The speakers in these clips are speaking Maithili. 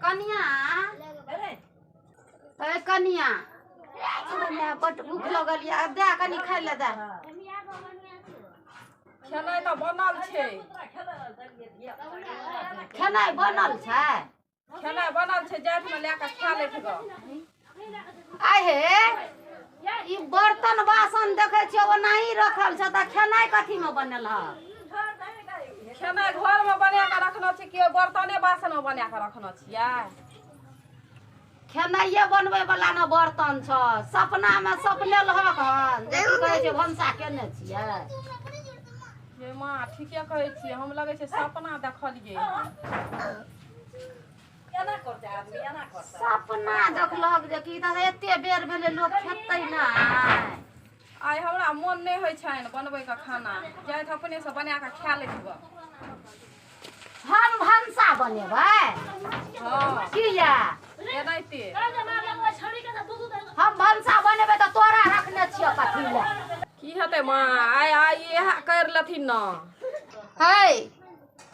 कनिया ए कनिया बड भूख लगल ये दे कनी खाइ लए दे। खेनाइ तऽ बनल छै। खेनाइ बनल छै। खेनाइ बनल छै जातिमे लए कऽ खा लेत गऽ। आइ हे ई बर्तन बासन देखै छियै ओनाही रखल छै तऽ खेनाइ कथीमे बनल हँ? खेनाइ घरमे बना कऽ रखने छी कि बर्तने बासनमे बना कऽ रखने छियै? खेनाइये बनबै वाला ने बर्तन छ। सपनामे सपनेलहक हन जे की कहै छै भनसा केने छियै। ये माँ ठीके कहै छियै, हम लगै छै सपना देखलियै। सपना देखलक जे की तऽ एते बेर भेलै लोक खेतै नहि। आइ हमरा मोन नहि होइ छनि बनबैके खाना, जाइत अपनेसँ बना कऽ खा लैत गऽ। हम भनसा बनेबै? हँ। किया? एनाहिते। हम भनसा बनेबै तऽ तोरा रखने छियौ कथी लए? की हेतै माँ, आइ आइ इएह करि लेथिन ने। है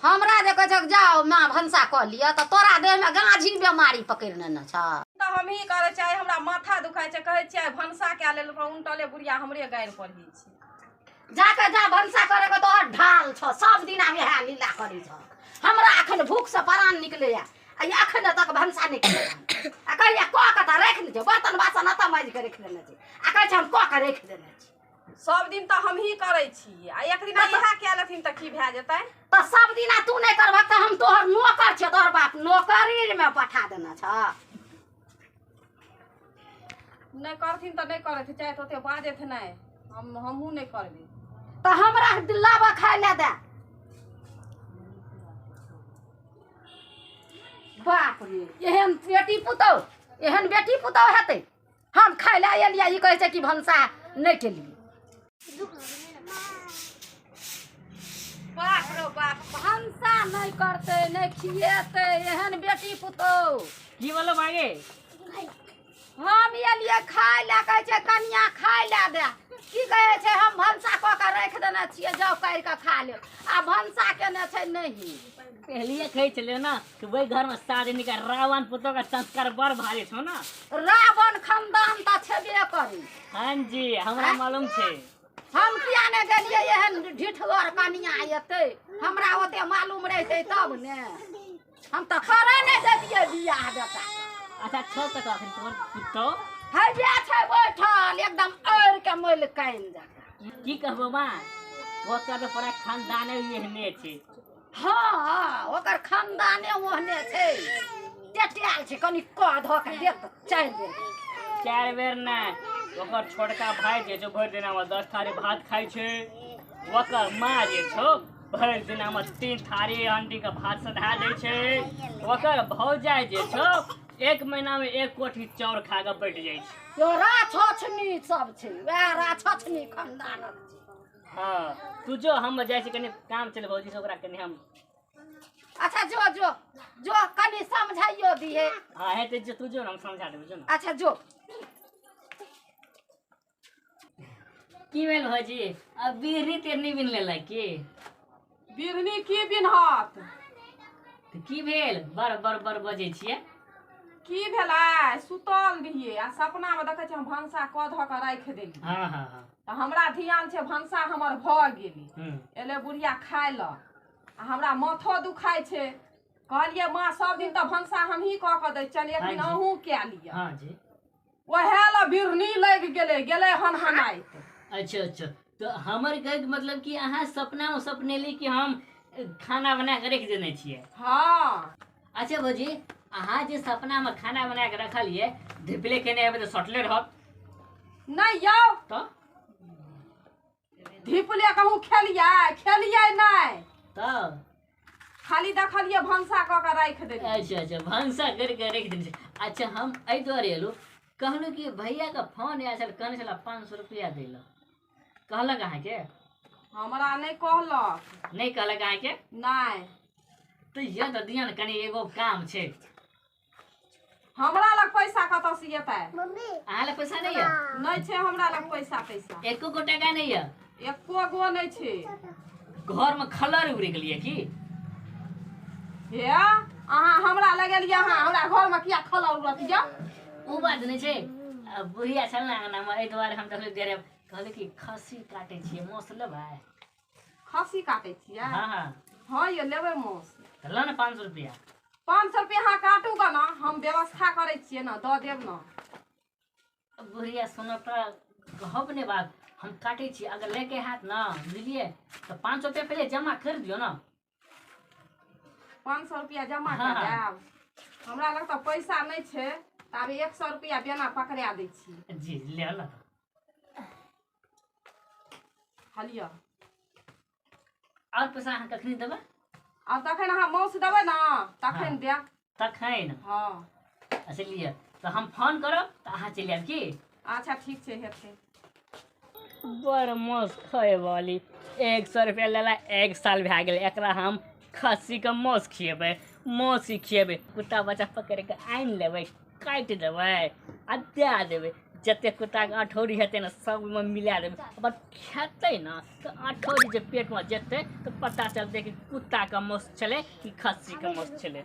हमरा जे कहै छै जाओ माँ भनसा कऽ लिअ तऽ तोरा देहमे गाँझी बेमारी पकड़ि लेने छ। तऽ हमही करै छियै, हमरा माथा दुखाइ छै, कहै छियै भनसा कए लेल उनटले बुढ़िया हमरे गारि पढ़ै छै। जाके जा भनसा करे के तोहर ढाल छ, सब दिन आब इएह लीला करै छ। हमरा अखन भूख से प्राण निकलैया आ अखन तक भनसा नहि केलक। आ कहैया कऽ के तऽ राखि लै छै, बर्तन बासन एतऽ माजि के राखि देने छै आ कहै छै हम कऽ के राखि देने छी। सब दिन तऽ हमही करै छी आ एक दिन इएह कए लेथिन तऽ की भए जेतै? तऽ सब दिना तू नहि करबहक तऽ हम तोहर नौकर छियौ, तोहर बाप नौकरीमे पठा देने छ। नहि करथिन तऽ नहि करथिन, चाहे तऽ ओते बाजथि नहि, हमहूँ नहि करबै। तऽ हमरा लाबऽ खाइ लए दे। बाप रे, एहन बेटी पुतहु, एहन बेटी पुतहु हेतै? हम खाइ लए एलियै ई कहै छै कि भनसा नहि केलियै। बाप रो बाप, भनसा नहि करतै नहि खिएतै एहन बेटी पुतहु। की बोलो मागे? हम एलियै खाइ लए, कहै छै कनिया खाइ लए दे। की कहै छै हम भनसा कऽ के राखि देने छियै, जाउ करि कऽ खा लेब। आ भनसा केने छै नहि। पहलिए कहै छलियै ना कि वही घर में 7 दिन का रावण पुतोह का संस्कार बड़ भारी छौ ना। रावण खानदान तऽ छेबे करी। हाँ जी, हमरा मालूम छै। हम किया ने गेलियै एहन ढिठगर कनिया एतै, हमरा ओते मालूम रहितै तब ने। हम तऽ करे नहि देतियै बियाह बेटा। अच्छा छौ तक अखन तोहर पुतोह? हैया छै बैठल एकदम अड़ के मोल कानि जकाँ। की कहबो माँ, ओकर तऽ पूरा खानदाने एहने छै। हाँ ओकर खानदाने ओहने छै, टेटियाल छै। कनि कऽ धऽ के देत 4 बेर। 4 बेर नहि, ओकर छोटका भाय जे छौ भरि दिनामे 10 थारी भात खाइ छै। ओकर माँ जे छौ भरि दिनामे 3 थारी हंडी के भात सधा दै छै। ओकर भौजाइ जे छौ 1 महीनामे 1 कोठी चाउर खा कऽ बैठ जाइ छै। यो राछछनी सब छै, वएह राछछनी खानदानक छै। हाँ तू जो, हम जाइ छी कनि काम चल भौजी से, ओकरा कनि हम। अच्छा जो जो जो कनि समझाइयो दिहे। हाँ हेतै जो, तू जो न, हम समझा देबौ जो न। अच्छा जो। की भेल भौजी, अब बिरनी तिरनी बिन लेलक की? बिरनी की बिनहत? तऽ की भेल बड़ बड़ बड़ बजै छियै? की भेलै, सुतल रहियै आ सपनामे देखै छियै हम भनसा कऽ धऽ कऽ राखि देलियै। हाँ हाँ हाँ। तऽ हमरा ध्यान छै भनसा हमर भऽ गेलै। एलै बुढ़िया खाइ लए आ हमरा माथो दुखाइ छै। कहलियै माँ सब दिन तऽ भनसा हमही कऽ कऽ दै छियनि, एक दिन अहूँ कए लिअ। हाँ जी। ओएह लए बिरनी लागि गेलै, गेलै हन हनाइत। अच्छा अच्छा, तऽ हमर कहैके मतलब कि अहाँ सपनामे सपनेली कि हम खाना बना कऽ राखि देने छियै? हाँ। अच्छा भौजी, अहाँ जे सपनामे खाना बना कऽ रखलियै, धिपले केने हेबै तऽ सटले रहत। नहि यौ। तऽ धिपले कहूँ खेलियै? खेलियै नहि। तऽ खाली देखलियै भनसा कऽ कऽ राखि देलियै। अच्छा अच्छा, भनसा करि कऽ राखि देने। अच्छा हम एहि दुआरे एलहुँ, कहलहुँ कि भैयाके फोन आयल छल, कहने छल 500 रुपैआ दै लए, कहलक अहाँके? हमरा नहि कहलक। नहि कहलक अहाँके? नहि। तऽ यऽ तऽ दिअ ने, कनि एगो काम छै। हमरा लग पैसा कतऽ से एतै? अहाँ लग पैसा नहि यऽ? नहि छै हमरा लग पैसा। पैसा एको गो टाका नहि यऽ? एको गो नहि छै। घर में खलर उड़ि गेलियै की? हे, अहाँ हमरा लगेलियै, अहाँ हमरा घरमे किया खलर उड़त यऽ? ओ बात नहि छै। आ बुढ़िया छल ने अङ्गनामे, एहि दुआरे हम देखलियै देरे, कहलियै कि खस्सी काटै छियै, मासु लेबै? खस्सी काटै छियै? हँ हँ। हँ यौ, लेबै मासु। तऽ लऽ ने 500 रुपया। 500 रुपया अहाँ काटू गऽ ने, हम व्यवस्था करै छियै ने, दऽ देब ने। बुढ़िया सुनब तऽ कहब ने बात, हम काटै छी, अगर लेके हैत ने, बुझलियै, तऽ 500 रुपया पहिले जमा करि दियौ ने। 500 रुपया जमा हँ, कऽ हँ। देब? हमरा लग तऽ पैसा नहि छै, तऽ आब 100 रुपया बेना पकड़ा दै छी। जी, ले ने। हलिअ। आओर पैसा अहाँ कखनी देबै? आब तखन अहाँ मासु देबै ने तखन हँ। देब। तखन? हँ। अच्छा लिअ, तऽ हम फोन करब तऽ अहाँ चलि आयब की? अच्छा, ठीक छै, हेतै। बड़ मस्त खएवाली 100 रुपया लेला, एक साल भए गेलै। एकरा हम खस्सीके मासु खिएबै, मासु खिएबै, कुत्ता बच्चा पकड़ि कऽ आनि लेबै, काटि देबै आ दए देबै। जते कुत्ताके अठौरी हेतै ने, सब ओहिमे मिला देबै। अगर खेतै ने तऽ अठौरी जे पेटमे जेतै तऽ पता चलतै कि कुत्ताके मासु छलै कि खस्सीके मासु छलै।